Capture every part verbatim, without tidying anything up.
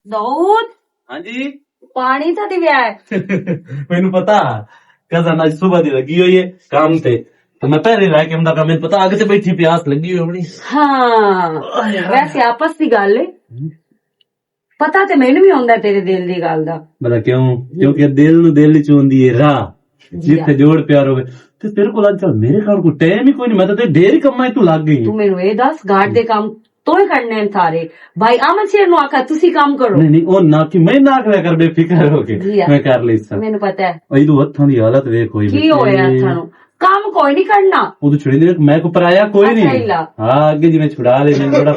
داؤد، ہاں جی۔ پانی تو دیا ہے۔ مینوں پتا، کزن اج صبح دی لگی ہوئی ہے کام تے۔ تو میں پہلے لے کے آندا پیا، مینوں پتا اگ تے بیٹھی پیاس لگی ہوئی ہونی۔ ہاں، ویسے آپس دی گل ہے۔ پتا تے مینوں بھی ہوندا تیرے دل دی گل دا۔ بلا کیوں؟ کیونکہ دل نو دل وچ ہوندی ہے راہ۔ جی جتھے ہاں۔ جوڑ پیار ہوے۔ تے تیرے کول اج کل میرے کول کوئی ٹائم ہی کوئی نہیں، میں تے ڈھیر ہی کماں تو لگ گئی تو ہوں۔ مینوں اے دس، گھر دے کم تو ہی کرنے ہیں سارے۔ بھائی احمد شیر نو آکھا، "تسی کم کرو۔" نہیں، نہیں، او نہ کہ میں نہ کریا کر، بے فکر ہو کے۔ جی ہاں۔ میں کر لیسا۔ مینوں پتہ ہے۔ اے تو ہتھاں دی حالت ویکھ ہوئی کی بیٹھی ہویا ہے۔ ہتھاں نوں؟ کم کوئی نہیں کرنا۔ او تو چھڑی دے، میں کو پرایا کوئی اچھا نہیں۔ ہی لا۔ ہاں، اگے جی میں چھڑا لے، میں بڑا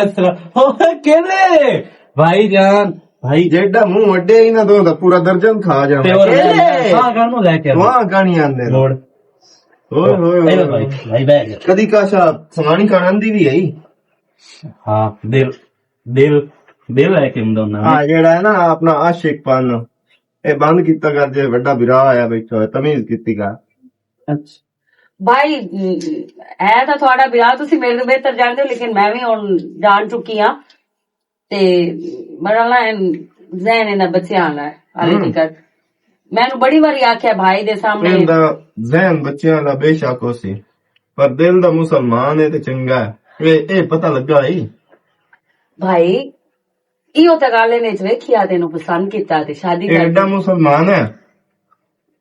اس طرح، او کہندے، بھائی جان، بھائی۔ جیڈا منہ وڈے ہی نہ دو دا پورا درجن کھا جاوے۔ تے اور کہندے۔ ساہ کھان نوں لے کے آندے۔ دعا کھانی آندے۔ موڑ۔ اوئے ہوئے ہوئے۔ اے لو بھائی، بھائی بیٹھ جا۔ کدی کاشا سمانی کھان دی بھی ہے۔ ہاں، دل، دل، دل ہے کہ ہم دونوں۔ ہاں، جیڑا ہے نا اپنا عاشق پن، اے بند کیتا کر جے، وڈا برا آیا بیٹھا ہوئے، تمیز کیتی کر۔ اچھا۔ بھائی، ہے تاں تہاڈا براہ، تسی میرے توں بہتر جاندے ہو، لیکن میں وی ہن جان چکی ہاں۔ تے میرا نا ذہن انہاں بچیاں والا ہے، حالے ہم۔ تیکر۔ میں انہوں بڑی واری آکھیا بھائی دے سامنے۔ ایندا ذہن بچیاں والا بے شک ہو سی، پر دل دا مسلمان ہے تے چنگا ہے۔ اے، اے پتہ لگا ہی۔ بھائی، ایہو تے گل نے وچ ویکھیا تے انہوں پسند کیتا تے شادی اے کر ایڈا دی۔ مسلمان ہے۔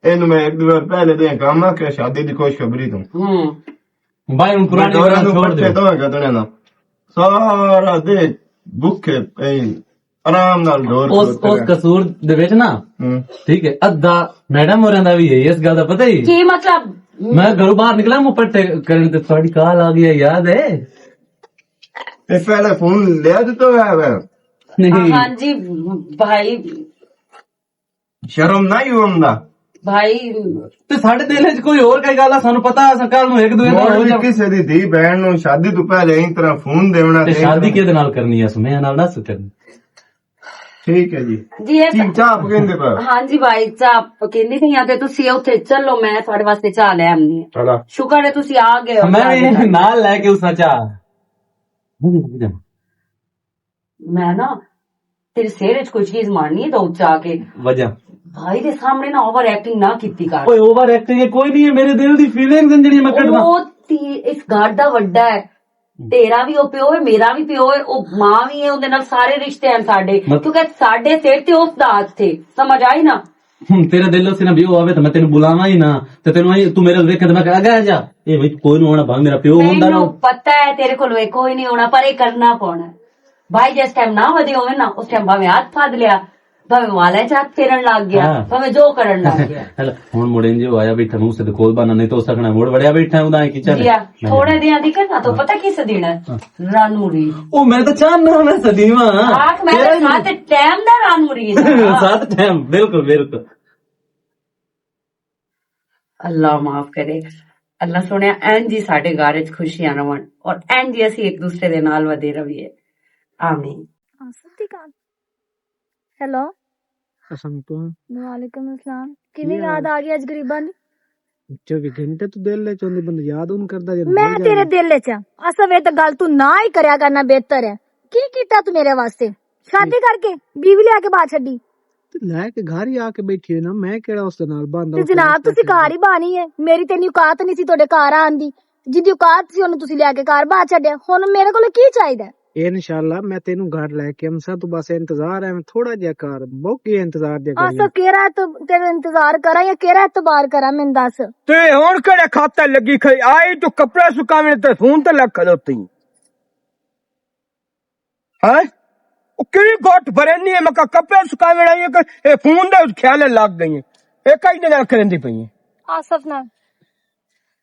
اینوں میں ایک دو وار پہلے دے کام آ کہ شادی دی خوشخبری توں۔ ہوں۔ بھائی، ہن پرانی ڈورا گلاں نوں چھوڑ پٹھے دے۔ تو گدڑے نا۔ سارا دے بھکھے پئی آرام نال ڈور اس، کھلوتے اس رہے۔ قصور دے وچ نا، ہوں۔ ٹھیک ہے، ادھا میڈم ہوراں دا وی ہے، اس گل دا پتہ ہی؟ کی مطلب؟ میں گھروں باہر نکلا، میں پٹھے کرن تے تہاڈی کال آ گئی ہے، یاد ہے؟ تے پہلے فون لیا دتا ہویا ہے؟ نہیں۔ ہاں جی بھائی۔ شرم نہ ہی ہوندا۔ بھائی۔ تے ساڈے دل وچ کوئی ہور کئی گل آ، سانوں پتہ آ، اساں کل نوں ایک دوے نال مڑ ہو وی جاواں۔ کسے دی دھی بہن نوں شادی توں پہلے ایں طرح فون دیونا تے تے شادی کدے نال کرنی آ، سمیا نال نہ کرنی۔ ٹھیک ہے جی۔ جی، ایسا چاہ پکیندے پے؟ ہاں جی بھائی، چاہ پکیندی پئی آں تے تسی اوتھے چلو، میں تہاڈے واسطے چاہ لے آندی ہاں۔ چلو۔ شکر ہے تسی آ گئے ہو، میں چاہ وی دے نال۔ نال لے کے اساں چاہ۔ میں نا تیرے سر وچ کوئی چیز مارنی ہے، دو چا کے۔ وجہ؟ بھائی دے سامنے نا اوور ایکٹنگ نہ کیتی کر۔ اوئے، اوور ایکٹنگ کوئی نہیں ہے، میرے دل دی فیلنگز ہیں جڑیاں میں کڈنا۔ او تی اس گھر دا وڈا ہے، تیرا بھی او پیو ہے، میرا بھی پیو ہے، او ماں بھی ہے، اوندے نال سارے رشتے ہیں ساڈے، مت- کیونکہ ساڈے سر تے اس دا ہاتھ تھے، سمجھ آئی نا؟ ہن تیرا دل اس نہ بیو آوے تے میں تینوں بلاواں ہی نہ، تے تینوں آئی، تو میرے ویکھے تے میں کہا، "اگے آ جا۔" اے بھائی، کوئی نہ ہونا، بھاویں میرا پیو ہوندا نا۔ مینوں پتہ ہے تیرے کول کوئی نہیں ہونا، پر اے کرنا پونا ہے۔ بھائی جس ٹائم نہ ودے ہوئے نا، اس ٹائم بھاویں ہاتھ پھد لیا، بھاویں والا چ ہاتھ پھیرن لگ گیا، ہاں۔ بھاویں جو کرن لگ گیا۔ ہلا، ہن مڑ انج ہو آیا بیٹھا، منہ سے تے کول بہانا، نہیں تو اس آکھنا مڑ وڑیا بیٹھا، اوندا ہی کچن جی ہاں، میں تھوڑے دیاں دی کرنا تو ہاں۔ پتہ کس دینا ہے؟ ہاں۔ رن مریض۔ او میں تو چاہنا میں سدیواں۔ آکھ میں تیرا تو ہی سات ٹائم دا رن مریض ہاں۔ سات ٹائم، بالکل، بالکل۔ اللہ معاف کرے۔ اللہ سونے، این جی ساڈے گھر وچ خوشیاں رہن اور این جی اسی ایک دوسرے دے نال ودے رہیے۔ آمین۔ آصف دی کال۔ ہیلو۔ السلام علیکم۔ وعلیکم السلام۔ کیویں یاد آ گئی اج غریباں دی؟ چوبی گھنٹے تو دل وچ ہوندی، بندہ یاد اون کردا جے میں تیرے دل وچ آ۔ اصل وچ تے گل تو نہ ہی کریا کرنا بہتر ہے۔ کی کیتا تو میرے واسطے؟ شادی کر کے بیوی لے کے باہر چھڈی۔ تے لے کے گھر ہی آ کے بیٹھی ہوئی نا، میں کیڑا اس دے نال باندا تے اس جناب، واسطے تسی گھر ہی بانی ہے، میری تے انی اوقات نہیں سی تہاڈے گھر آن دی، جدی اوقات سی اونوں تسی لے کے گھر باہر چھڈیا، ہن میرے کولوں کی چاہیدا ہے؟ انشاءاللہ میں تینوں گھر لے کے آمسا، تو بس انتظار ہے، میں تھوڑا جہا کر، بہت ہی انتظار دے آ کر سو کیرا تو تیرا انتظار کراں یا کیرا اعتبار کراں، مینوں دس۔ تے ہن کیڑے کھاتے لگی کھئی، آئی تو کپڑے سکاونے تے فون تے لگ کھلوتی۔ ہاں؟ او کیڑی گٹ بھرنی ہے، میں کہا کپڑے سکاوݨ آئی ہے کہ اے فون دے وچ خیال لگ گئی ہے۔ اے کئی دے نال کریندی پئی ہے؟ آصف نال۔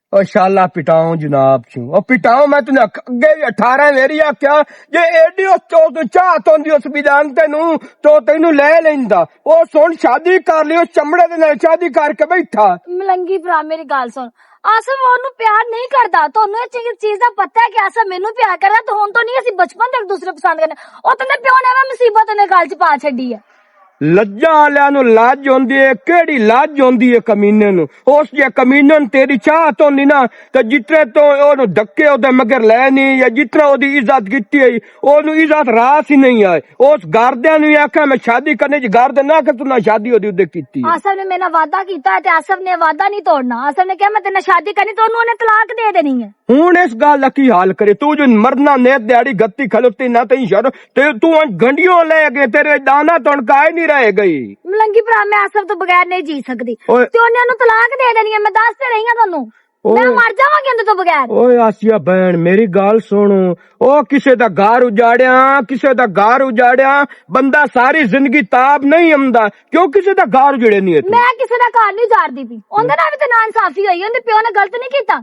او شالا پٹاؤں جناب کیوں؟ او پٹاؤں میں تنے اک-، اگے بھی اٹھارہ ویری آکھیا، جے ایڈی اس چو تو چاہ توندی اس بیدان تینوں، تو تینوں لے لیندا۔ او سن شادی کر لی، اس چمڑے دے نال شادی کر کے بیٹھا۔ ملنگی بھرا میری گل سن، آصف اونوں پیار نہیں کردا۔ تہانوں اس چیز، چیز دا پتہ ہے کہ آصف مینوں پیار کردا، تے ہن تو نہیں، اسی بچپن تک دوسرے پسند کرنے۔ او تیرے پیو نے ایویں مصیبت انہیں گل چ پا چھڈی ہے۔ لجاں والیاں نوں لج ہوندی ہے، کیڑی لج ہوندی ہے کمینے نوں؟ اس جے کمینے نوں تیری چاہت ہوندی نا، تے جتنے تو اونوں دھکے اودے مگر لے نہیں، یا جتنا اودی عزت کیتی ہے، اونوں عزت راس ہی نہیں آئے۔ اس گھر دیاں نوں آکھیا میں شادی کرنی، جے گھر دے نہ کہ تو نہ شادی اودی اودے کیتی ہے۔ آصف نے میرے نال وعدہ کیتا ہے تے آصف نے وعدہ نہیں توڑنا۔ آصف نے کہا میں تیرے نال شادی کرنی، تے اونوں اونے طلاق دے دینی ہے۔ ہن اس گل دا کی حال کرے؟ تو جو مرنا نیت دیہاڑی گتی کھلوتی نہ تئیں شر، تے تو ہن گنڈیوں لے گئے، تیرے دانا تنکا ہی نہیں رہ گئی۔ ملنگی بھرا، میں آصف تو بغیر نہیں جی سکدی۔ اوئے۔ تے انہاں نوں طلاق دے دینی ہے، میں دس تے رہی ہاں تانوں۔ میں اوئے۔ مر جاواں گی اندے تو بغیر۔ اوئے آسیہ بہن، میری گل سن۔ او کسے دا گھر اجاڑیا، کسے دا گھر اجاڑیا، بندہ ساری زندگی تاب نہیں آندا۔ کیوں کسے دا گھر اجڑے نہیں ہے تو؟ میں کسے دا گھر نہیں اجاڑدی پی۔ اوندے نال وی تے ناانصافی ہوئی، اوندے پیو نے غلط نہیں کیتا۔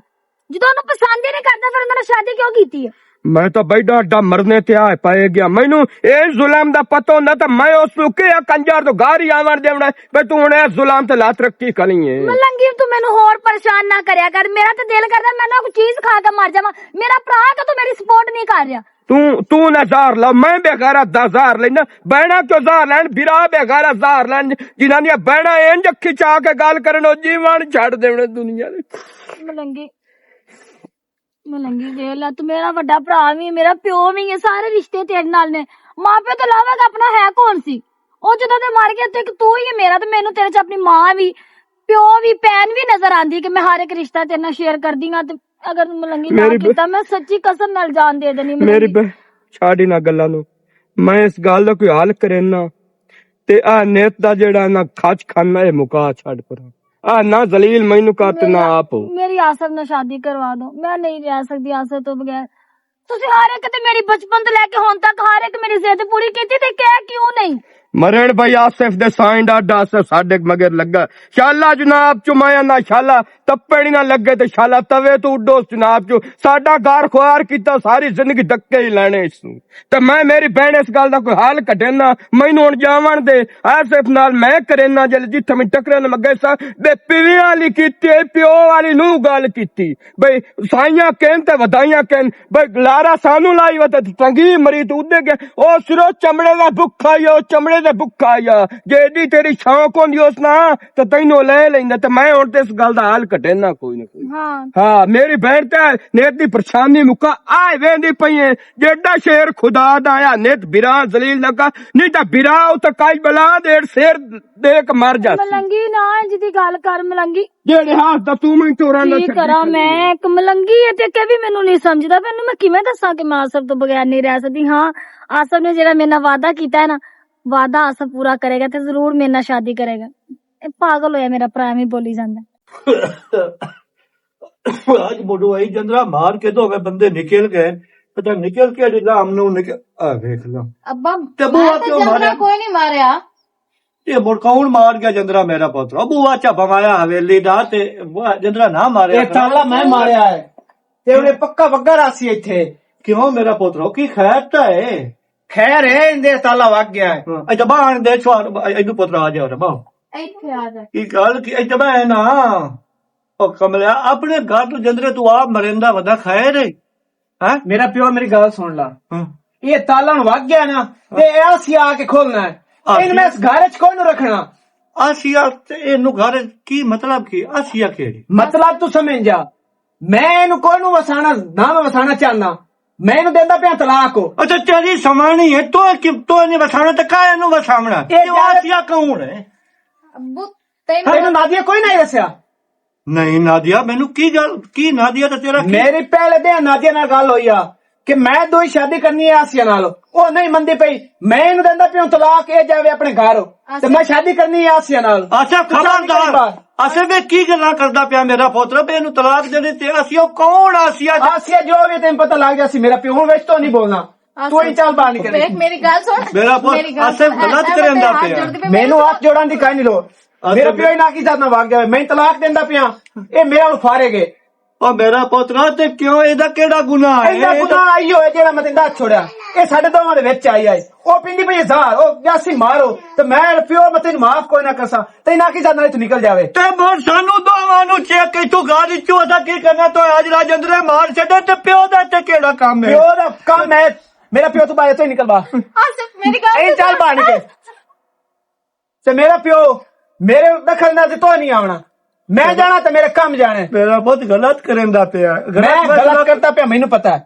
جدوں انہوں پسند ہی نہیں کردا، پھر انہاں نے شادی کیوں کیتی ہے؟ میں تو بڑا اڈا مرنے تے آ پائے گیا۔ مینوں اے ظلم دا پتہ ہوندا تے میں اس نوں کیا کنجر تو گھر ہی آون دیونا ہے۔ بے تو ہن اے ظلم تے لات رکھی کھڑی ہے۔ ملنگی، تو مینوں ہور پریشان نہ کریا کر۔ میرا تے دل کردا میں نہ کوئی چیز کھا کے مر جاواں۔ میرا بھرا کہ تو میری سپورٹ نہیں کر رہا۔ تو، تو نہ زہر لا، میں بے غیرت دا زہر لینا۔ بہنا کیوں زہر لین؟ بھرا بے غیرت زہر لین۔ جنہاں دیاں بہنا انج اکھی چا کے گل کرن، او جیون چھڈ دیونے دنیا دے۔ ملنگی، ملنگی ویلا، تو میرا وڈا بھرا وی، میرا پیو وی ہے، سارے رشتے تیرے نال نے۔ ماں پیو تو علاوہ اپنا ہے کون سی؟ او جدوں دے مر گئے تے تو ہی ہے میرا، تے مینوں تیرے چ اپنی ماں وی، پیو وی، بہن وی نظر آندی کہ میں ہر ایک رشتہ تیرے نال شیئر کردی ہاں۔ تے اگر ملنگی نہ میری ب-، کیتا، میں سچی قسم نال جان دے دینی میری ملنگی۔ ب-، چھاڑی نہ گلاں نوں۔ میں اس گل دا کوئی حل کرنا۔ تے آ نیت دا جیڑا نا کھچ کھانا، اے مکا چھڈ پرا۔ آ نہ ذلیل مینوں کر تے نہ میری، آپ ہو۔ میری آصف نال شادی کروا دو، میں نہیں رہ سکدی آصف تو بغیر۔ تسی ہر ایک تے میری بچپن تو لے کے ہن تک ہر ایک میری ضد پوری کیتی تے کہہ کیوں نہیں؟ مرن بھائی آصف دے سائیں ڈاڈا آصف ساڈے مگر لگا۔ شالا جناب چمایا نہ شالا تپے نہ لگے تے شالا توے تو اڈو اس جناب چو۔ ساڈا گار خوار کیتا، ساری زندگی دھکے ہی لینے اس نوں۔ تے میں میری بہن اس گل دا کوئی حل کڈینا، مینوں ہن جاون دے۔ آصف نال میں کرینا، جل جتھے میں ٹکرے نہ مگے سا، بے پیوی والی کیتی ہے، پیو والی نوں گل کیتی۔ بھئی سائیاں کین تے ودائیاں کین، بھئی لارا سانو لائی وت ٹنگی مری تے اودے گیا۔ او سرو چمڑے دا بکھا یا، او چمڑے دے بکھا یا۔ جے ایڈی تیری شوق ہوندی اس نا، تے تینوں لے لیندا، تے میں ہن تے اس گل دا حل کڈینا کوئی نہ کوئی۔ ہاں۔ ہاں، میری بہن تے نیت دی پریشانی مکا آئے ویندی پئی ہے۔ جیڈا شیر خدا دا آیا، نیت برا ذلیل لگا، نہیں تاں برا او تے کائی بلا دے سیر دے کے مر جاسی۔ ملنگی نہ انج دی گل کر ملنگی۔ جیڑے ہاتھ دا تو میں چوراں دا کی چھڈ کراں چھڈی۔ میں ایک ملنگی ہے تے کہ بھی مینوں نہیں سمجھدا، پھر میں کیویں دساں کہ میں آصف تو بغیر نہیں رہ سکدی۔ ہاں، آصف نے جیڑا میرے نال وعدہ کیتا ہے نا، وعدہ آصف پورا کرے گا تے ضرور میرے نال شادی کرے گا۔ اے پاگل ہویا میرا بھرا، ایویں بولی جاندا۔ اج مڈو آئی جندرا مار کے تو ہوئے بندے نکل گئے، پتہ نکل کے جلا ہم نو نکل، آ ویکھ لو۔ ابا، تے بوا میں تے کیوں جندرا ماریا؟ کوئی نہیں ماریا۔ یہ مڑ کون مار گیا جندرا میرا پتر؟ ابو واچا بوایا حویلی دا تے وہ جندرا نہ ماریا۔ یہ تالا میں ماریا ہے۔ تے انہیں پکا وگا راسی ایتھے۔ کیوں میرا پتر؟ کی خیر تا ہے؟ خیر ہے، اندے تالا وگ گیا ہے۔ ہاں۔ اے جبان دے چھوار، اینو پتر آ جاؤ ربا۔ ایتھے آ جا۔ کی گل کی، اے جبان ہے نا۔ او کملیا، اپنے گھر تو جندرے تو آپ مریندا ودا خیر ہے؟ ہاں؟ میرا پیو میری گل سن لا۔ ہاں۔ یہ تالا ہن وگ گیا نا، ہاں۔ تے اے آسیا آ کے کھولنا ہے۔ آسیا۔ اینو میں اس گھر وچ کوئی نو رکھنا۔ آسیا تے اینو گھر وچ کی مطلب کی؟ آسیا کیڑی؟ مطلب تو سمجھ جا۔ میں اینو کوئی نو وسانا، نہ میں وسانا چاہنا۔ میں اینو دیندا پیا طلاق۔ اچھا، تیری سمانی ہے، تو کی، تو نہیں وسانا تے کا اینو وساونا؟ اے تو گھر آسیا کون ہے؟ ابو، تینوں نادیہ کوئی نہیں دسیا؟ نہیں نادیہ، مینوں کی گل، کی نادیہ تے تیرا کی؟ میری پہلے دے نادیہ نال گل ہوئی آ کہ میں دوئی شادی کرنی ہے آسیہ نال۔ او نہیں مندی پئی، میں اینوں دیندا پیوں طلاق، اے جاوے اپنے گھر۔ تے میں شادی کرنی ہے آسیہ نال۔ اچھا، خبردار۔ اصل میں کی گلاں کردا پیا میرا پوتر، بے اینوں طلاق دے دے تے آسیہ کون آسیہ؟ آسیہ جو بھی تینوں پتہ لگ جاسی، میرا پیو ہن وچ تو نہیں بولنا۔ تو ہی چل باہر نکل۔ دیکھ، میری گل سن۔ میرا پوت میری گل آصف سن۔ غلط ایسے کریندا پیا۔ مینوں ہاتھ جوڑن دی کہیں نہیں لوڑ۔ آصف میرا پیو ہی نہ کی ذات نہ واگ جاوے، میں طلاق دیندا پیا۔ اے میرا نوں فارے گئے۔ او میرا پوترا، تے کیوں، اے دا کیڑا گناہ ہے؟ اے دا گناہ آئی ہوئے جیڑا میں تیندا ہاتھ چھوڑیا۔ اے ساڈے دوواں دے وچ آئی آئی۔ او پیندی پئی ہے زہر، او جاسی مارو۔ تے میں پیو میں تینوں معاف کوئی نہ کرساں۔ تے نہ کی ذات نال اتھوں نکل جاوے۔ تے مر سانوں دوواں نوں چیک اتھوں گھر وچوں اساں کی کرنا؟ تو اج راج اندرے مار چھڈے تے پیو دا تے کیڑا کم ہے؟ پیو دا کم ہے۔ میرا پیو تو باہر تو ہی نکل باہر۔ آصف، میری گل اے تو چل سن۔ باہر نکل۔ تے میرا پیو میرے دخل نہ دے تو نہیں آونا۔ میں جانا تے میرا کم جانا ہے۔ میرا بہت غلط کرن دا پیا۔ میں غلط غلط کرتا پیا، مینوں پتا ہے۔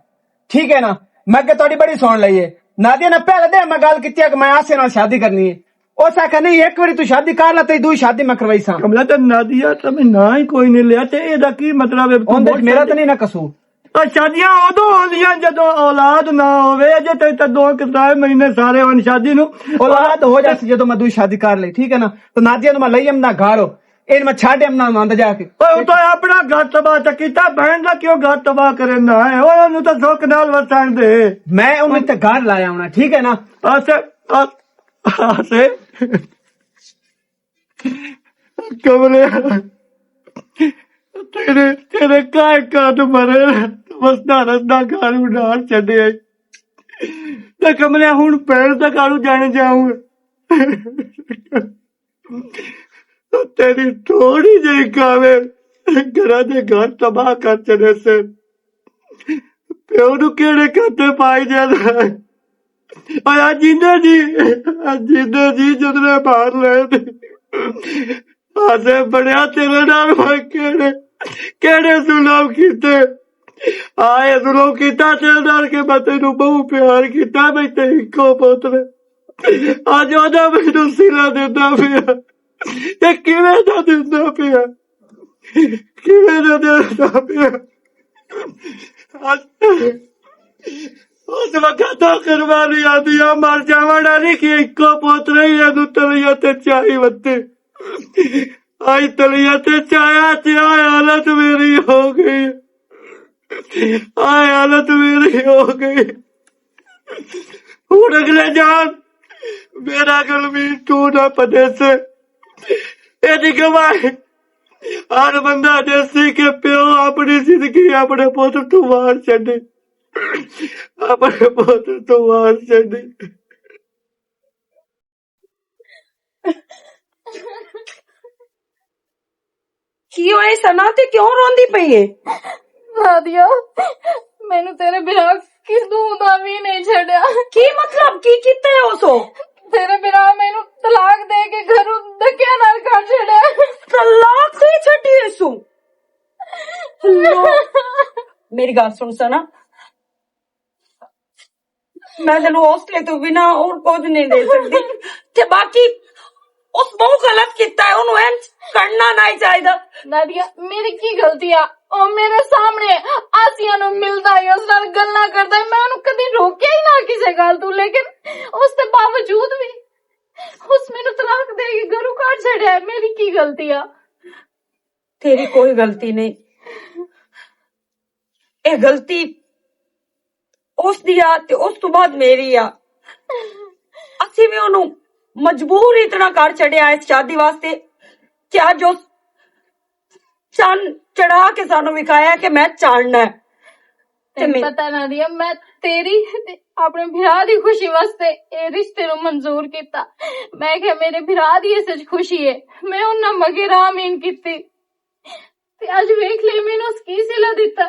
ٹھیک ہے نا؟ میں کہ تہاڈی بڑی سن لئی ہے۔ نادیہ نے پہلے دے میں گل کیتی ہے کہ میں آسے نال شادی کرنی ہے۔ اس آکھیا، "نہیں، ایک واری تو شادی کر لے، تیری دوئی شادی میں کروائی ساں۔" کملا تے نادیہ تے میں نہ ہی کوئی نہیں لیا، تے اے دا کی مطلب ہے؟ تو اون دے بہت میرا شادی تے نہیں نہ قصور۔ او شادیاں ادوں ہوندیاں جدوں اولاد نہ ہووے، اجے تے، تے دو کتاب مہینے سارے ہن شادی نو۔ اولاد ہو جاسی جدوں میں دوئی شادی کر لئی، ٹھیک ہے نا؟ تو نادیہ نو میں لئی امنا گھر ہو، این میں چھڈ امنا نند جا کے۔ اوے، او تو اپنا گھر تباہ چا کیتا، بہن دا کیوں گھر تباہ کرنا ہے؟ اوے، اونوں تو سکھ نال وسن دے۔ میں اونوں تے گھر لایا ہونا، ٹھیک ہے نا؟ اسے، اس-، اسے کملے، تیرے، تیرے کائے کات مرے، وسدا رسدا گھر اڈار چھڈے۔ تے کملے، ہن پیڑ تک آڑو جانے جاؤں۔ تیری تھوڑی جہی کاوے گھراں دے گھر تباہ کر چھڈے سے۔ پیو نو کیڑے کھاتے پائی جانا ہے؟ آیا جیندے جی، جیندے جی جدنے باہر لے دے۔ آسے بڑیا تیرے نال میں کیڑے، کیڑے ظلم کیتے؟ آئے ظلم کیتا تیرے نال کہ میں تینوں بہت پیار کیتا، میں تے اکو پتر۔ اج او دا مینوں سلا دیندا پیا۔ تے کیویں دا دیندا پیا؟ کیویں دا دیندا پیا؟ اج اس وقت تو قربانی آدی آ، مر جاوݨ والی کہ اکو پوترے ہی اینوں تلیے تے چائی وتے۔ آئی تلیے تے چایا تے آ حالت میری ہو گئی۔ آ حالت میری ہو گئی۔ ہن اگلے جان، میرا گل بھی تو نہ پدے سے۔ اے دی گواہی ہر بندہ دے سی کہ پیو اپنی زندگی اپنے پتر تو وار چھڈے۔ اپنے پتر تو وار چھڈے۔ کی ہوئے سنا، تے کیوں روندی پئی ہے؟ نادیہ، مینوں تیرے بنا کدوں دا بھی نہیں چھڈیا۔ کی مطلب؟ کی کیتا ہے اس؟ تیرے بنا مینوں طلاق دے کے گھروں دھکیاں نال کڈ چھڈیا۔ طلاق دے چھڈی اس؟ میری گل سن سنا، میں تینوں حوصلے تو بنا اور کچھ نہیں دے سکتی۔ تے باقی اس بہت غلط کیتا ہے، اونوں انج کرنا نہیں چاہیدا۔ نادیہ، میری کی غلطی آ؟ او میرے سامنے آسیہ نوں ملدا ہے، اس نال گلاں کردا ہے، میں اونوں کدی روکیا ہی نہ کسے گل تو، لیکن اس دے باوجود بھی اس مینوں طلاق دے کے گھروں کڈ چھڈیا ہے، میری کی غلطی آ؟ تیری کوئی غلطی نہیں، اے غلطی اس دی آ تے اس تو بعد میری آ۔ اسی بھی اونوں مجبور اتنا کر چھڈیا اس شادی واسطے کہ اج اس چن چڑھا کے سانوں وکھایا کہ میں چڑھنا ہے۔ تے تینوں میں پتہ نہ دیا، میں تیری تے اپنے بھرا دی خوشی واسطے اے رشتے نوں منظور کیتا۔ میں کہ میرے بھرا دی اس وچ خوشی ہے، میں انہاں مگے راہ مین کیتی۔ تے اج ویکھ لے، مینوں اس کی صلہ دتا۔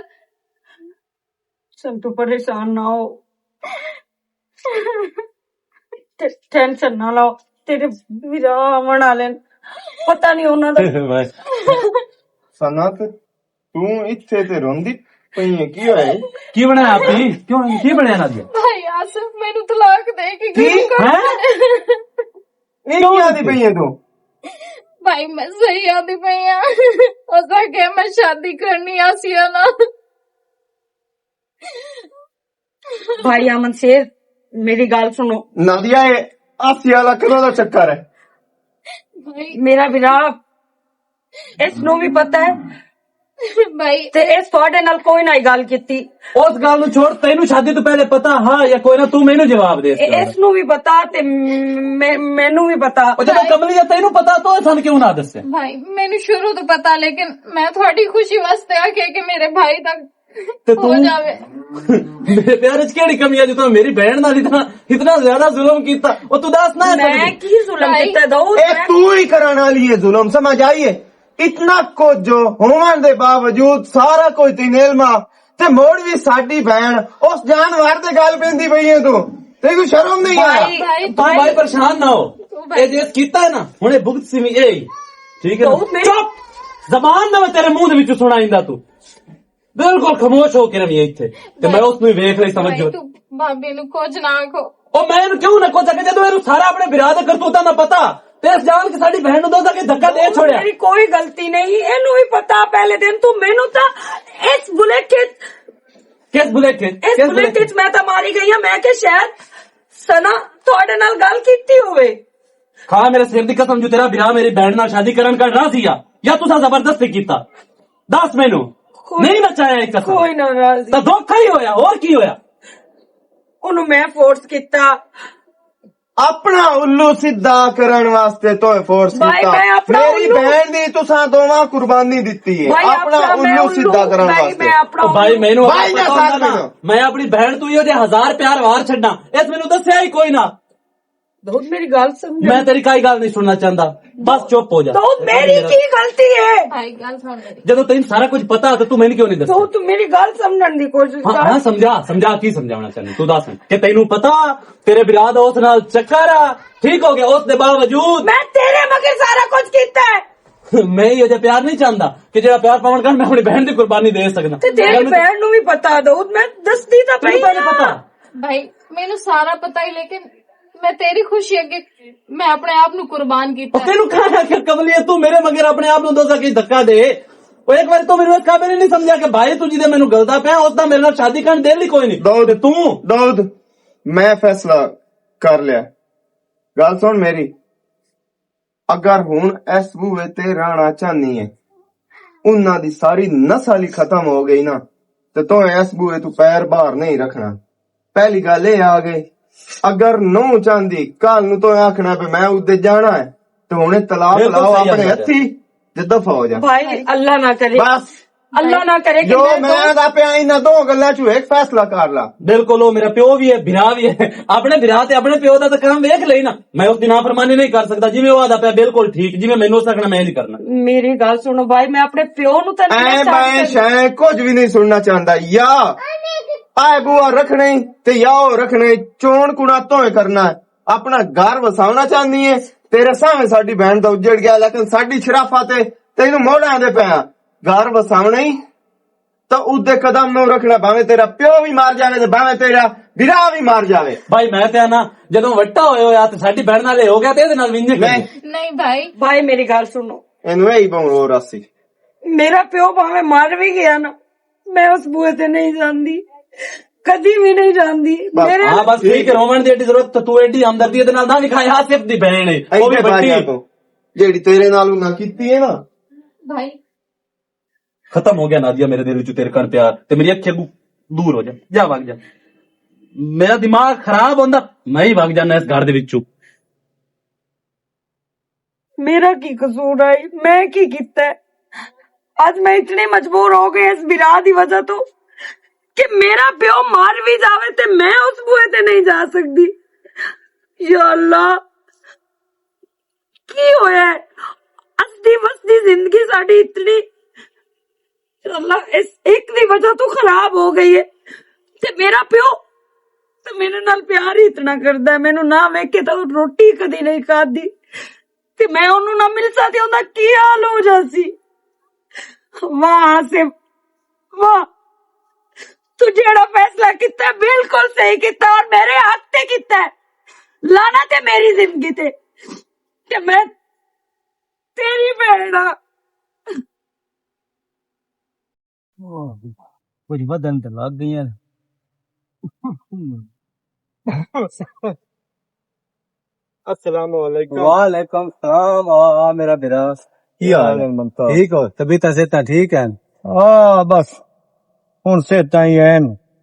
چل، تو پریشان نہ ہو، ٹینشن نہ لو، تیرے ویرا آون والے نے۔ پتہ نہیں انہاں دا۔ صنعت، تو اتھے تے روندی پئی ہے، کی ہویا ہے؟ کی بنایا آپ نے؟ کیوں، کی بنایا نادیہ؟ بھائی آصف، مینوں طلاق دے کے کی؟ گھروں کڈ ہیں؟ اے کیوں آدی پئی ہے تو؟ بھائی، میں صحیح آدی پئی ہاں۔ اس آکھیا میں شادی کرنی آسیہ نال۔ بھائی امن شیر، میری گل سنو۔ نادیہ، اے آسیہ والا کدوں دا چکر ہے؟ بھائی۔ میرا بھرا، اس نوں بھی پتہ ہے۔ بھائی۔ تے اس تہاڈے نال کوئی نہ گل کیتی۔ اس گل نوں چھوڑ، تینوں شادی تو پہلے پتہ ہا یا کوئی نہ، تو مینوں جواب دے اس اے، گل اس دا۔ نوں بھی پتہ تے میں، مینوں بھی پتہ۔ او جدوں کملی دا تینوں پتہ تو سن کیوں نہ دسے؟ بھائی، مینوں شروع تو پتہ، لیکن میں تہاڈی خوشی واسطے آکھیا کہ میرے بھائی دا تے ہو تو جاوے۔ میرے پیار وچ کیڑی کمی ہے جو تو میری بہن نال اتنا، اتنا زیادہ ظلم کیتا؟ او تو دس نہ ہے میں سمجھ۔ کی ظلم بھائی۔ کیتا ہے داؤد؟ اے میں تو ہی کرن والی ہے ظلم، سمجھ آئی ہے؟ اتنا کچھ جو ہون دے باوجود سارا کچھ تین علما تے موڑ بھی ساڈی بہن اس جانور دے گل پیندی پئی ہے تو۔ تینوں شرم نہیں آیا؟ بھائی، بھائی، تو بھائی بھائی۔ پریشان نہ ہو۔ اے جس کیتا ہے نا، ہن اے بھگت سی وی اے ہی۔ ٹھیک ہے نا؟ تو میں چپ! زبان نہ میں تیرے منہ دے وچوں سنائیندا تو۔ بالکل خاموش ہو کے رہی ہے ایتھے۔ تے میں اس نوں ہی ویکھ لئی سمجھ جو۔ تو بھابی نوں کچھ نہ آکھو۔ او میں اینوں کیوں نہ کچھ آکھاں؟ جدوں اینوں سارا اپنے بھرا دے کرتوتاں دا پتا، تے اس جان کے ساڈی بہن نوں دو تک دھکا دے چھوڑیا۔ میری کوئی غلطی نہیں، اینوں ہی پتا پہلے دن تو مینوں تا اس بلیک کے کس بلیک کے؟ اس کس بلیک بلیک کے؟ میں تا ماری گئی ہاں، میں کہ شاید سنا تہاڈے نال گل کیتی ہوئے۔ کھا میرے سر دی قسم، جو تیرا بھرا میری بہن نال شادی کرن کا راضی آ، یا تساں زبردستی کیتا؟ دس مینوں۔ کوئی نہیں نچایا ایک قسم۔ کوئی ناراضی۔ تا دکھ ہی ہویا، اور کی ہویا؟ اونوں میں فورس کیتا۔ اپنا الو سیدھا کرن واسطے تو فورس بھائی، کیتا۔ میں اپنا میری الو بہن دی تساں دوواں قربانی دتی ہے۔ بھائی، اپنا اپنا میں الو الو، سیدھا کرن بھائی، واسطے۔ میں اپنا بھائی، الو۔ مینوں بھائی، پتہ نہ ہوندا ساتھ نا۔ میں۔ میں اپنی بہن تو ہی اودے ہزار پیار وار چھڈنا۔ اس مینوں دسیا ہی کوئی نہ۔ داؤد، میری گل سمجھ۔ میں تیری کائی گل نہیں سننا چاہندا۔ بس چپ ہو جا۔ داؤد، میری کی غلطی ہے؟ بھائی، گل سن میری۔ جدوں تینوں سارا کچھ پتا تو تو مینوں کیوں نہیں دسدا؟ داؤد، تو میری گل سمجھن دی کوشش ہاں، کر۔ ہاں، سمجھا، سمجھا، کی سمجھاونا چاہنی؟ تو دس کہ تینوں پتا تیرے برا دا اس نال چکر آ، ٹھیک ہو گیا، اس دے باوجود میں تیرے مگر سارا کچھ کیتا ہے۔ میں یہ جا پیار نہیں چاہندا کہ جڑا پیار پاون کر میں اپنی بہن دی قربانی دے سکدا۔ تے تیری بہن نوں بھی پتا داؤد، میں دسدی تاں پئی پہلے آں۔ پتا۔ بھائی، مینوں سارا پتا ہی، لیکن میں تیری خوشی اگے میں اپنے آپ نوں قربان کیتا۔ او تینوں کہاں آخر کملی ہے، تو میرے مگر اپنے آپ نوں دوزخ وچ دھکا دے۔ او ایک واری تو میرے اس قابل ہی نہیں سمجھا کہ بھائی تو جدے مینوں گلدا پیا، اس دا میرے نال شادی کرن دل ہی کوئی نہیں۔ داؤد، تے تو؟ داؤد، میں فیصلہ کر لیا۔ گل سن میری، اگر ہن اس بوئے تے رہنا چاہنی ہے، انہاں دی ساری نسل ہی ختم ہو گئی نا، تے تو اس بوئے تو پیر باہر نہیں رکھنا۔ پہلی گل اے آ گئی، اگر نو چاہندی، کل نو تو آکھنا پہ میں ادے جانا ہے، تے ہن طلاق بالکل لاؤ صحیح اپنے آخیا۔ ہتھی، تے دفع ہو جا۔ بھائی، اللہ نہ کرے۔ بس۔ اللہ نہ کرے کہ جو میں میں تو آندا پیا، انہاں دو گلاں چوں ایک فیصلہ کر لا۔ بالکل، او میرا پیو بھی ہے، بھرا بھی ہے۔ اپنے بھرا تے اپنے پیو دا تے کام ویکھ لئی نا۔ میں اس دی نافرمانی نہیں کر سکدا، جویں او آندا پیا بالکل ٹھیک، جویں مینوں اس آکھنا میں نہیں کرنا۔ میری گل سنو بھائی، میں اپنے پیو نوں تے نہیں اے چھڈ میں سکدی۔ شے کچھ بھی نہیں سننا چاہندا۔ یا اے بوا رکھنے تے یا او رکھنے، چون کڑا توئے کرنا ہے۔ اپنا گھر وساونا چاہندی ہے، تیرے سامنے ساڈی بہن دا اجڑ گیا، لیکن ساڈی شرافت ہے، تینوں موڑاں دے پیا۔ گھر وساونا ہی تو ادے قدم نو رکھنا، بھاویں تیرا پیو بھی مار جاوے تے بھاویں تیرا بھرا بھی مار جاوے۔ بھائی، میں تے نا، جدوں وٹا ہوئے ہویا تے ساڈی بہن نال اے ہو گیا تے ایدے نال وینجے کرے۔ نہیں۔ نہیں بھائی۔ بھائی، میری گل سنو۔ اینو اے ہی بہوں ہو راسی۔ میرا پیو بھاویں مر بھی گیا نا، میں اس بوئے تے نہیں جاندی، کدی بھی نہیں جاندی۔ بس۔ میرے ہاں، بس ٹھیک ہے، روون دی ایڈی ضرورت تو، تو ایڈی ہمدردی دے نال نہ وکھائے، آصف دی بہن ہے، او بھی ایڈے بچی۔ باجا تو، جیڑی تیرے نال انہاں کیتی ہے نا۔ بھائی۔ ختم ہو گیا نادیا میرے دل وچ تیرے کن پیار، تے میری اکھیں اگوں دور ہو جا، جا وگ جا۔ میرا دماغ خراب ہوندا، میں ہی وگ جانا اس گھر دے وچوں۔ میرا کی قصور آئی؟ میں کی کیتا ہے؟ اج میں اتنی مجبور ہو گئی اس برا دی وجہ تو کہ میرا پیو مر بھی جاوے تے میں اس بوئے تے نہیں جا سکدی۔ یا اللہ، کی ہویا ہے؟ اسدی وسدی زندگی ساڈی اتنی، اللہ، اس ایک دی وجہ تو خراب ہو گئی ہے۔ تے میرا پیو تے میرے نال پیار ہی اتنا کردا ہے، مینوں نہ ویکھے تے او روٹی کدی نہیں کھادی۔ تے میں اونوں نہ ملسا تے اوندا کی حال ہو جاسی؟ واہ آصف، واہ، تو جیڑا فیصلہ کیتا ہے، بالکل صحیح کیتا اور میرے حق تے کیتا ہے۔ لانا تے میری زندگی تے کہ میں تیری بہن ہاں۔ اوہ، کچھ ودن تے لگ گئیاں۔ السلام علیکم۔ وعلیکم السلام۔ آ، آ، میرا بھرا۔ کی حال ہے؟ ممتاز۔ ٹھیک ہو؟ طبیعت صحت ٹھیک ہے؟ آ، بس۔ ہن صحت ہی ہے۔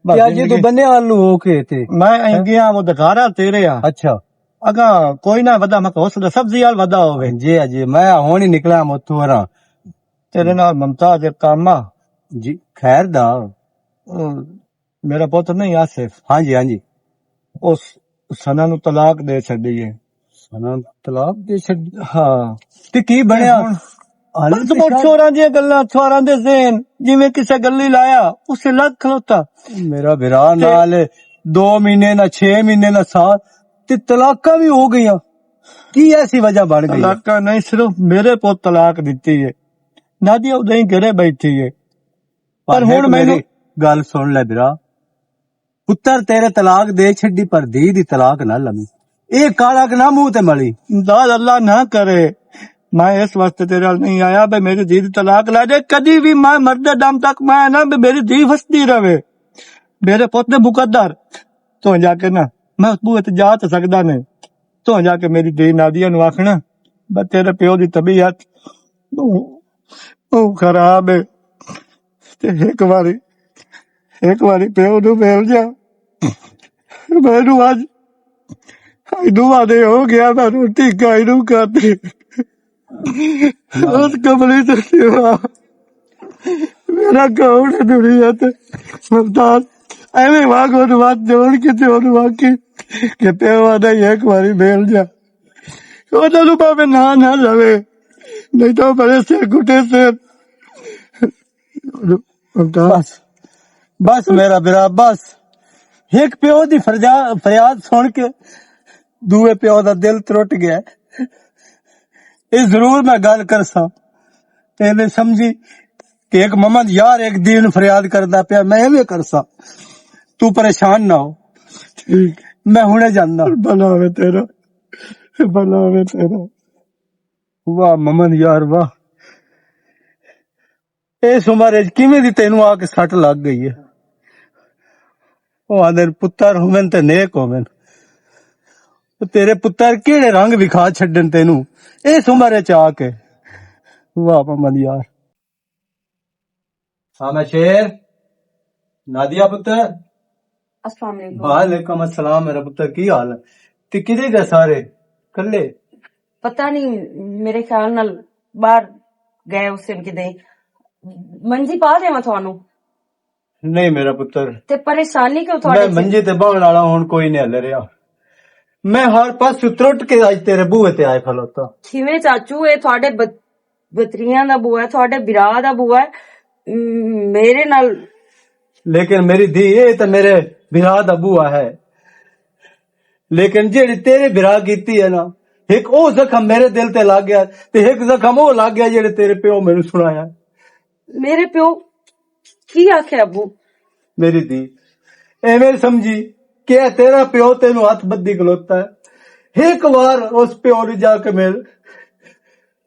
بس کیا جی، تو زندگی بننے والو ہو کے تھے؟ میں گیا، وہ دکھا رہا تیرے آ۔ اچھا۔ اگا کوئی نہ ودا، میں کہو سدا سبزی وال ودا ہوے۔ جی، جی، میں ہن ہی نکلا متھو را۔ تیرے نال ممتاز ایک کام آ۔ جی، خیر دا؟ او، میرا پتر نہیں آصف؟ ہاں جی، ہاں جی۔ اس ثنا نو طلاق دے چھڈی ہے۔ ثنا نو طلاق دے چھڈی؟ ہاں۔ تے کی بنیا؟ ہن بس مڑ چھوراں دیاں گلاں، چھوراں دے ذہن، جویں کسے گلی لایا، اسے لگ کھلوتا۔ میرا بھرا تے نال دو مہینے نہ چھ مہینے نہ سال، تے طلاقاں بھی ہو گئیاں۔ کی ایسی وجہ بن گئی ہے؟ طلاقاں نہیں، صرف میرے پوت طلاق دتی ہے۔ نادیا ادھر ہی گھرے بیٹھی ہے۔ پر پر ہن ہک مینوں میری گل سن لے برا، پتر تیرے طلاق دے چھڈی، پر دھی دی طلاق نہ لمی۔ اے کالا نہ منہ تے ملی۔ داد اللہ نہ کرے، میں اس واسطے تیرے نال نہیں آیا بھئی میری دھی دی طلاق لے دے۔ کدی بھی میں مردے دم تک میں نہ بھی میری دھی وسدی رہے۔ میرے پوت نے مقدر تو جا کے نہ، میں اس بوئے تے جا تے سکدا نہیں۔ تو جا کے میری دھی نادیہ نو آکھنا، بس تیرے پیو دی طبیعت او، او خراب ہے۔ تے ایک واری، ایک واری پیو نو مل جا۔ مینوں اج، اج دعا دے ہو گیا، میں روٹی کھائی نو کھاتی۔ اس کملی تو سوا میرا کون ہے دنیا تے؟ ممتاز، ایویں واگ اون وات جوڑ کے تے اون واگ کے کہ پیو آدھا ہی ایک واری بیل جا۔ انہاں نوں بھاویں نہ نہ لوے، نہیں تو بڑے سر گھٹے سر۔ ممتاز۔ بس، بس میرا برا، بس۔ ایک پیو دی فرجا-، فریاد سن کے دوے پیو دا دل ترٹ گیا۔ اے ضرور میں گل کرساں۔ تے ایویں سمجھی کہ ایک ممد یار ایک دین فریاد کردا پیا، میں ایویں کرساں۔ تو پریشان نہ ہو۔ ٹھیک۔ میں ہنے جاندا۔ بھلا ہوے تیرا، بھلا ہوے تیرا۔ واہ ممد یار واہ، اس عمر وچ کیویں دی تینوں آ کے سٹ لگ گئی ہے؟ او آندے پتر ہوون تے نیک ہوون۔ او تیرے پتر کیڑے رنگ وکھا چھڈن تینوں اس عمر وچ آ کے؟ واہ محمد یار۔ ہاں میں شیر، نادیہ پتر۔ السلام علیکم۔ وعلیکم السلام میرا پتر، کی حال ہے؟ تے کدے گئے سارے؟ کلے؟ پتہ نہیں، میرے خیال نال باہر گئے اس دن کدے۔ منجی پا دیواں تھانوں؟ نہیں میرا پتر، تے پریشانی کیوں تھوڑے میں چ؟ منجی تے باہن والا ہن کوئی نہیں ہلے رہیا۔ میں ہر پاس ترٹ کے اج تیرے بوئے تے آئے کھلوتا۔ کھویں چاچو، اے تھوڑے بت-، بتریاں دا بوا ہے، تھوڑے برا دا بوا ہے، م-، میرے نال۔ لیکن میری دھی، اے تے میرے برا دا بوا ہے۔ لیکن جیڑی تیرے برا کیتی ہے نا، ایک او زخم میرے دل تے لگ گیا، تے ایک زخم او لگ گیا جیڑے تیرے پیو مینوں سنایا۔ میرے پیو کی آکھیا ابو؟ میری دھی، ایویں سمجھی کہ اے تیرا پیو تینوں ہاتھ بدھی کھلوتا ہے۔ ایک وار اس پیو نوں جا کے مل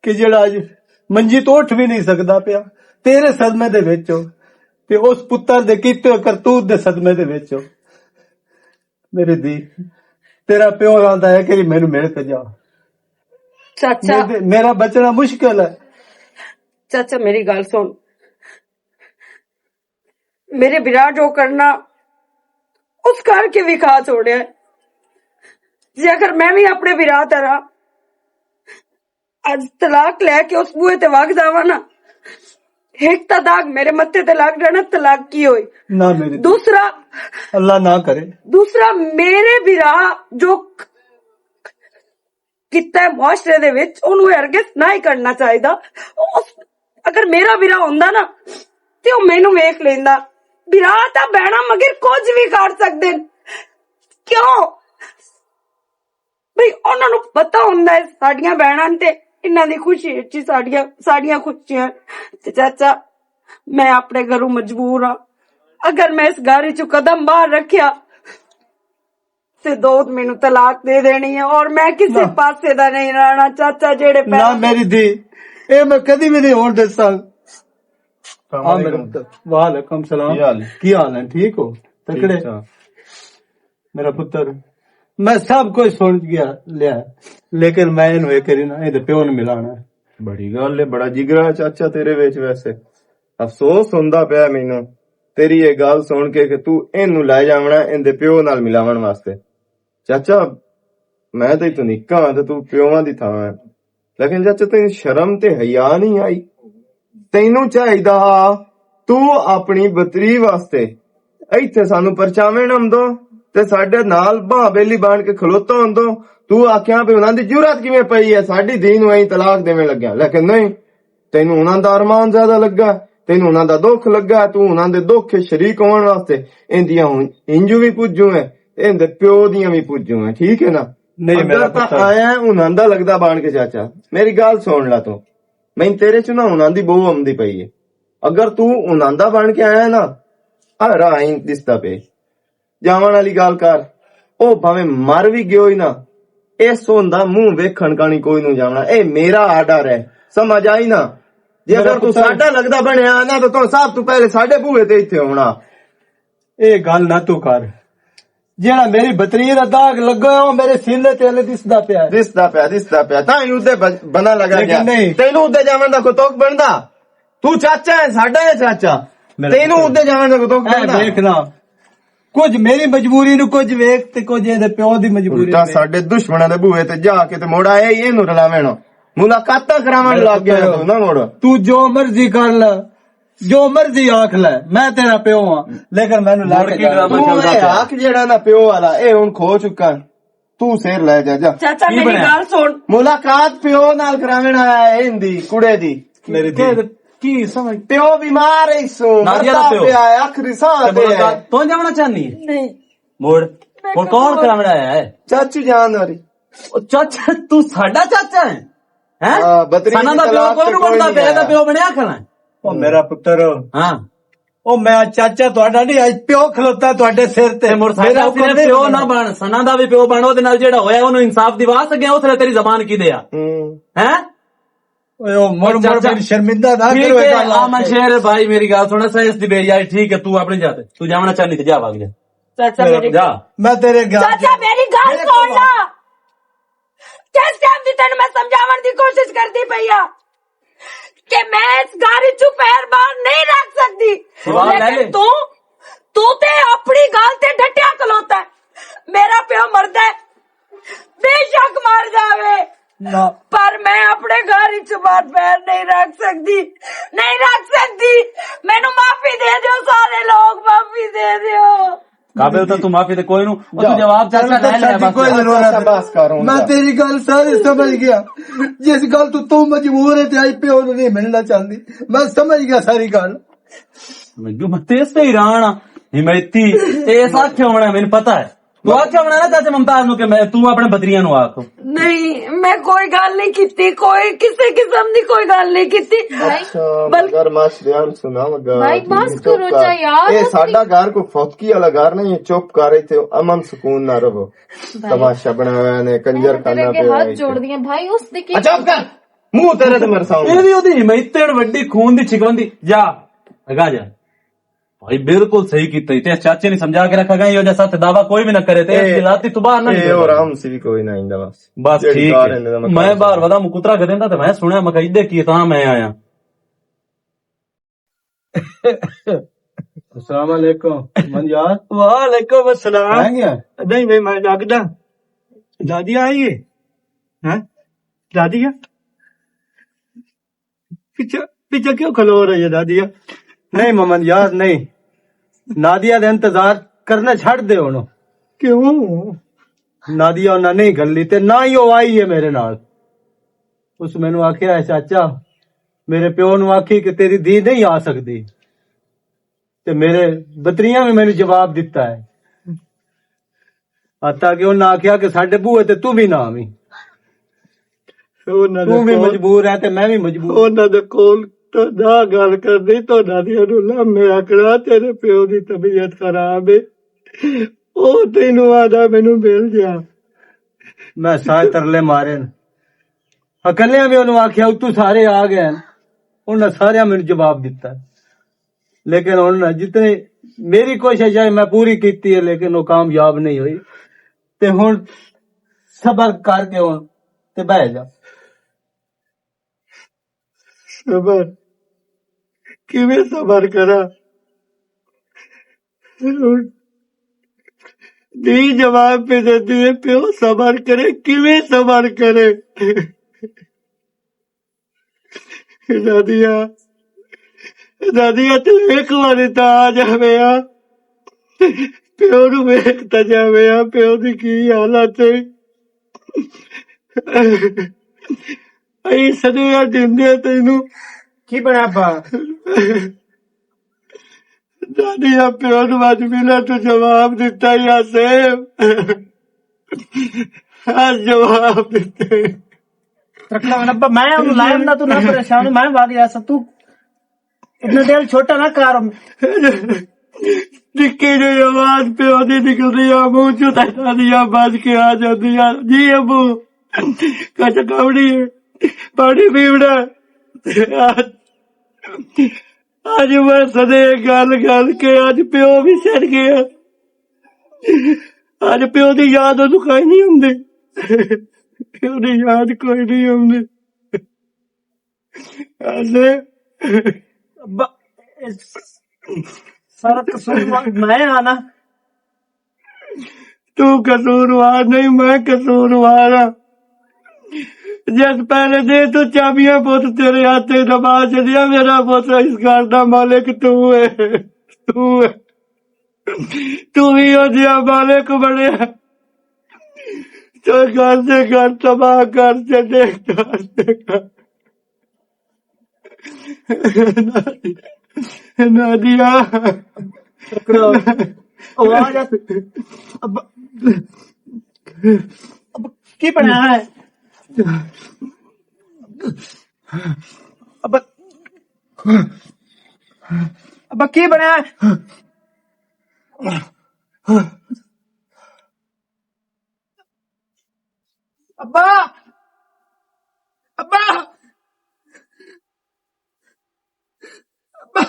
کہ جڑا اج منجی تو اٹھ بھی نہیں سکدا پیا، تیرے صدمے دے وچ ہو، تے اس پتر دے کیتے ہوئے کرتوت دے صدمے دے وچ ہو۔ میری دھی، تیرا پیو آندا ہے کہ مینوں مل کے جا۔ چاچا۔ میرے، میرا بچنا مشکل ہے۔ چاچا، میری گل سن۔ میرے برا جو کرنا، اس کر کے وکھا چھوڑیا ہے۔ جے اگر میں بھی اپنے برا طرح اج طلاق لے کے اس بوئے تے وگ جاواں نا، ایک تا داغ میرے متے تے لگ جانا، طلاق کی ہوئی۔ نہ میری دھی۔ دوسرا، اللہ نہ کرے۔ دوسرا، میرے برا جو کیتا ہے معاشرے دے وچ، اونوں ہرگز نہ ہی کرنا چاہیدا۔ اس، اگر میرا برا ہوندا نا، تے او مینوں ویکھ لیندا۔ برا تاں بہنا مگر کچھ وی کر سکدے نے۔ کیوں؟ بھئی، انہاں نوں پتہ ہوندا ہے ساڈیاں بہناں تے انہاں دی خوشی وچ ہی ساڈیاں، ساڈیاں خوشیاں۔ تے چاچا، میں اپنے گھروں مجبور ہاں۔ اگر میں اس گھر وچوں قدم باہر رکھیا، تے دوت مینوں طلاق دے دینی ہے اور میں کسے نہ۔ پاسے دا نہیں رہنا۔ چاچا، جیڑے نہ پیسے میری دھی، اے میں کدی بھی نہیں ہون دساں۔ السلام ہاں، میرے علیکم۔ پتر۔ وعلیکم السلام۔ کی حال ہے؟ کی حال ہے؟ ٹھیک ہو؟ تکڑے؟ ٹھیک ٹھاک۔ میرا پتر، میں سب کچھ سن گیا، لیا، لیکن میں اینوں ایک واری نا، اے پیو نوں ملانا ہے۔ بڑی گل ہے، بڑا جگرا ہے چاچا تیرے وچ ویسے۔ افسوس ہوندا پیا مینوں تیری یہ گل سن کے کہ تو اینوں لے جاونا ہے ایندے پیو نال ملاون واسطے۔ چاچا، میں تے تو نکا ہاں تے تو پیواں دی تھاں ہے۔ لیکن چاچا، تینوں شرم تے حیا نہیں آئی؟ تینوں چاہیدا ہا تو اپنی بتری واسطے ایتھے سانوں پرچاویں نہ ہوندو تے ساڈے نال باں بیلی بان کے کھلوتا ہوندو۔ تو آکھیا بھی انہاں دی جرات کیویں پئی ہے ساڈی دھی نوں ایں طلاق دیویں لگیا، لیکن نہیں، تینوں انہاں دا ارمان زیادہ لگا، تینوں انہاں دا دکھ لگا، تو انہاں دے دکھ وچ شریک ہون واسطے ایندیاں ہن انجو بھی پجوں ہے، ایندے پیو دیاں بھی پجوں ہے، ٹھیک ہے نا؟ نہیں، میرا اگر تاں پتر۔ آیا ہے انہاں دا لگدا بن کے، چاچا، میری گل سن لا توں۔ میں تیرے چ نہ انہاں دی بہو آمدی پئی ہے۔ اگر توں انہاں دا بن کے آیا ہے نا، آ راہ ہی دسدا پے۔ جاون والی گل کر۔ او بھاویں مر وی گیو ہی نا، اس ہوندا منہ ویکھن کانی کوئی نوں جاونا۔ اے میرا آرڈر ہے، سمجھ آئی نا؟ جے میرا اگر توں پتر۔ ساڈا لگدا بنیا نا، تاں توں سب توں پہلے ساڈے بوہے تے ایتھے آونا۔ اے گل نہ تو کر۔ جیڑا میری بتری دا داغ لگا ہے، او میرے سینے تے ہلے دسدا پیا ہے۔ دسدا پیا، دسدا پیا۔ تاں ہی اودے ب-، بنا لگا لیکن گیا۔ نہیں۔ تینوں اودے جاون دا کوئی توک بندا؟ تو چاچا ہے، ساڈا ہے چاچا۔ میرا تینوں پتر۔ اودے جاون دا کوئی توک اے بندا؟ دیکھ نا، کچھ میری مجبوری نو کچھ ویکھ تے کچھ اے دے پیو دی مجبوری الٹا ویکھ۔ ساڈے دشمناں دے بوہے تے جا کے تے مڑ آیا ہی اینوں رلاویں۔ ملاقاتاں کراون میرا لگ گیا پتر۔ تو نہ مڑ۔ تو جو مرضی کر لے، جو مرضی آکھ لے، میں تیرا پیو ہاں، لیکن مینوں لا مڑ کے کی جان۔ ڈرامہ تو چلدا اے پیا؟ آکھ جیڑا نا پیو والا، اے ہن کھو چکا۔ تو سیر لے جا، جا۔ چاچا، کی میری بنیا؟ گل سن۔ ملاقات پیو نال کراون آیا ہے، ہندی کڑے دی۔ میری دھی۔ کی سمجھ؟ پیو بیمار ہے، اس نوں نادیا دا مردا پیو۔ پیا ہے، آخری ساہ تے تے۔ ملاقات تو جاونا چاہنی ہے؟ نہیں۔ مڑ۔ میں ہن کون کہاں؟ کراون آیا ہے؟ چاچی جان والی۔ او چاچا، تو ساڈا چاچا ہے؟ ہیں؟ ہاں، بدری سنا دی دا پیو طلاق کوئی نہیں بندا پیا، دا بنیا۔ پیو بنیا کھڑا ہے۔ او میرا پتر۔ ہاں۔ او میں چاچا تہاڈا نہیں، اج پیو کھلوتا تہاڈے سر تے۔ تے مڑ ساڈا میرا حکم صرف نہیں پیو بننا۔ نہ بن، سنا دا بھی پیو بن، اودے نال جیڑا ہویا، اونوں انصاف دیوا سکیا، اس نے تیری زبان کی دیا؟ ہوں۔ ہیں؟ اوئے، او مڑ، مڑ، چاچا، میری شرمندہ نہ ٹھیک کرو، ہے، ایڈا لا آمن کے۔ شیر بھائی، میری گل سن، سائنس دی بے یار، ٹھیک ہے، تو اپنی جا تے، تو جاونا چاہنی تے جا، بھاگ جا۔ چاچا، میری جا۔ میں تیرے گل چاچا، میری گل میرے سن کول لا۔ کس ٹائم دی تینوں میں سمجھاون دی کوشش کردی پئی آ کہ میں اس گھر وچوں پیر باہر نہیں رکھ سکدی۔ سوال لے لے۔ لیکن تو، تو تے اپنی گل تے ڈٹیا کھلوتا ہے۔ میرا پیو مردا ہے، بے شک مر جاوے، نہ۔ پر میں اپنے گھر وچوں باہر پیر نہیں رکھ سکدی، نہیں رکھ سکدی۔ مینوں معافی دے دیو، سارے لوگ معافی دے دیو۔ قابل تو تو معافی دے کوئی نو، او تو جاؤ۔ جواب چاچا لے لے، بس۔ کوئی ضرورت نہیں۔ بس کر ہن میں جا۔ تیری گل ساری سمجھ گیا۔ جس گل تو تو مجبور ہے تے آئی پیو نوں نہیں ملنا چاہندی۔ میں سمجھ گیا ساری گل۔ میں جو میں تے اس تے حیران ہاں، حمایتی، اے ایسا کیوں ہونا ہے، مینوں پتہ ہے۔ تو آ کیوں ہونا نا چاچا ممتاز نو کہ میں، تو اپنے بتریاں نو آکھ۔ نہیں، میں کوئی گل نہیں کیتی، کوئی کسے قسم دی کوئی گل نہیں کیتی۔ اچھا، بلکہ مگر ماس دھیان سنا مگر بھائی، بس کرو چا یار۔ اے ساڈا گھر کوئی فوتکی والا گھر نہیں، چپ کر، ایتھے امن سکون نہ رہو۔ بھائی، تماشا بنایا نے، کنجر میں تیرے خانہ اگے پہ ہاتھ آئے جوڑ تھے۔ دیا بھائی، اس دے کی اچھا، چپ کر، منہ تیرے تے مرساؤں۔ اے وی اودی ہمت وڈی خون دی چھکوندی۔ جا، اگا جا۔ بھائی، بالکل صحیح کیتا ای۔ تے چاچے نے سمجھا کے رکھا گیا، یہ وجہ ساتھ دعویٰ کوئی بھی نہ کرے، تے اے، اس کی ذاتی تباہ نہ اے نکلے۔ اور ہم سی بھی کوئی نہ آئندہ بس۔ بس جیڑی ٹھیک کار ہے۔ ہے، میں باہر ودا مکترا کدے دا تے میں سنیا، میں کہا، "ادے کی تاں میں آیا۔" السلام علیکم۔ من یار۔ وعلیکم السلام۔ آ گیا؟ نہیں بھائی، میں جاگدا۔ دادی آئی ہے؟ ہیں؟ دادی ہے؟ پیچھے، پیچھے کیوں کھلو رہی ہے دادیا؟ نہیں ممن یار، نہیں۔ نادیا دا انتظار کرنا چھڈ دے ہن۔ کیوں؟ نادیا انہاں نہیں گھلی تے نہ ہی او آئی ہے میرے نال۔ اس مینوں آکھیا ہے، "چاچا، میرے پیو نوں آکھی کہ تیری دھی نہیں آ سکدی۔" تے میرے بتریاں وی مینوں جواب دتا ہے۔ حتیٰ کہ انہاں آکھیا کہ ساڈے بوئے تے تو وی نہ آویں۔ انہاں دے تو وی کول، مجبور ہے تے میں وی مجبور۔ انہاں دے کول تو نہ گل کرنی، تو نہ دی انہوں لمے آکھنا، "تیرے پیو دی طبیعت خراب ہے، او تینوں آہدا مینوں مل جا۔" میں سارے ترلے مارے نے۔ اکلیاں وی انہوں آکھیا، "اتوں سارے آ گئے ہیں۔" انہاں ساریاں مینوں جواب دتا۔ لیکن ہن جتنی میری کوشش ہے میں پوری کیتی ہے، لیکن وہ کامیاب نہیں ہوئی۔ تے ہن صبر کر کے ہن تے بہ جا۔ صبر؟ کیویں صبر کراں؟ دی جواب پہ دیتی ہے، پیو صبر کرے، کیویں صبر کرے؟ دادیا، دادیا، تو ایک واری تا آ جاوے آ۔ پیو نو ویکھ تا جاوے آ، پیو دی کی حالت ہے۔ اے سدیا دیندے تینوں۔ کی بنیا با؟ دادیا، پیو نو اج ملا تو جواب دتا یا سیب۔ ہر جواب دتے۔ رکھنا میں ابا، میں ہوں لائن نہ، تو نہ پریشان، میں بھاگ جا سا، تو اتنا دل چھوٹا نہ کر۔ نکی جی آواز پیو دی نکلدی آ، منہ چوں تے دادی آ بج کے آ جاندی آ، "جی ابو، کچھ کھاونی ہے، پانی پیونا ہے۔" اج میں سدے گل گل کے اج پیو بھی سڑ گیا۔ اج پیو دی یاد اونوں کوئی نہیں ہوندی، پیو دی یاد کوئی نہیں ہوندی۔ اج ابا، سارا قصور میں آنا۔ تو قصوروار نہیں، میں قصوروار ہاں۔ جس پہلے دے تو چابیاں پوت تیرے ہاتھ تے دبا چلیا، میرا پوت، اس گھر دا مالک تو ہے، تو ہے۔ تو ہی ہو جیا مالک بنیا، تو گھر دے گھر تباہ کر چلے، گھر دے گھر۔ نادیا۔ آواز آ-، اب، اب کی بنایا ہے؟ اب، اب کی بنایا ہے؟ ابا! ابا! ابا!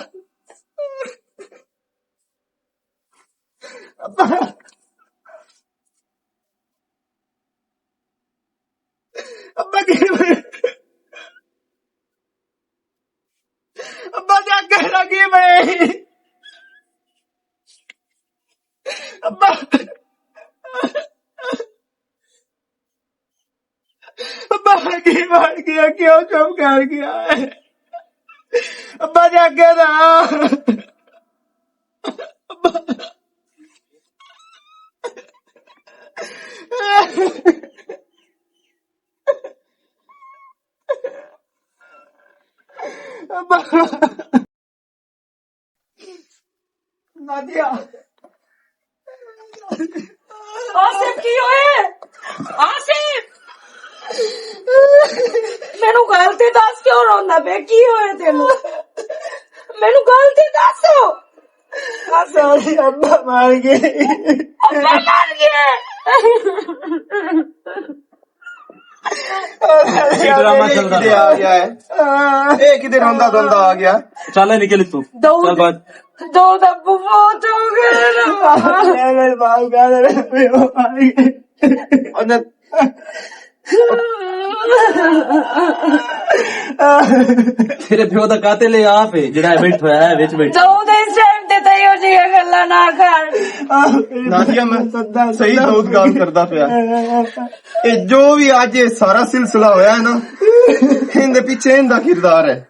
ابا! ابا کی بنے؟ ابا جا کے راگی بنے؟ ابا! ابا کی بن گیا، کیوں چپ کر گیا ہے؟ ابا جا کے را۔ ابا۔ ابا۔ نادیا۔ آصف، کی ہوئے؟ آصف! مینوں گل تے دس، کیوں روندا پیا؟ کی ہوئے تینوں؟ مینوں گل تے دس۔ آصف، ابا مر گئے۔ ابا مر گئے۔ یہ ڈرامہ چلدا پیا۔ آ گیا ہے۔ اے کدے روندا دوندا آ گیا؟ چل، اے نکل اتوں۔ دو، چل باہر۔ دو دا بہت ہو گیا نا۔ اے میرے باپ کا میرے پیو آ گئے۔ تیرے پیو دا قاتل اے آپ ہے، جڑا ہے بیٹھا ہے، وچ بیٹھا۔ دو دے اس ٹائم تے تیو جی گلا نہ کر۔ نادیہ، میں صحیح دعوت گال کردا پیا۔ اے جو بھی اج اے سارا سلسلہ ہویا ہے نا، ایندے پیچھے ایندا کردار ہے۔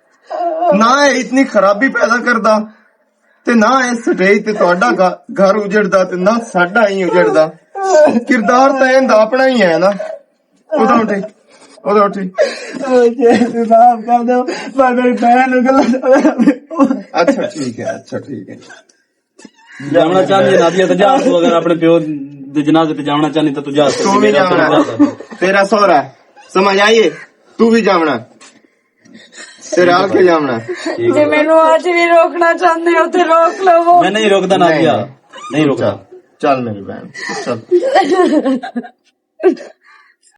نہ اے اتنی خرابی پیدا کردا، تے نہ اے سٹیج تے تہاڈا گھ-، گھر اجڑدا، تے نہ ساڈا ہی اجڑدا۔ کردار تاں ایندا اپنا ہی ہے نا۔ ادا اٹھی، ادا اٹھی۔ اوہ جی، معاف کر دو، پر میری بہن نوں گلا۔ اچھا، ٹھیک ہے، اچھا، ٹھیک ہے۔ جاونا چاہندی ہے نادیہ تے جا، تو اگر اپنے پیو دے جنازے تے جاونا چاہندی تے تو جا۔ تو بھی جاونا۔ تیرا سہرا ہے، سمجھ آئی ہے؟ تو بھی جاونا۔ تیرا آ کے جاونا۔ جے مینوں اج وی روکنا چاہندے ہو تے روک لو۔ میں نہیں روکدا نادیہ، نہیں روکدا۔ چل، چل میری بہن، چل۔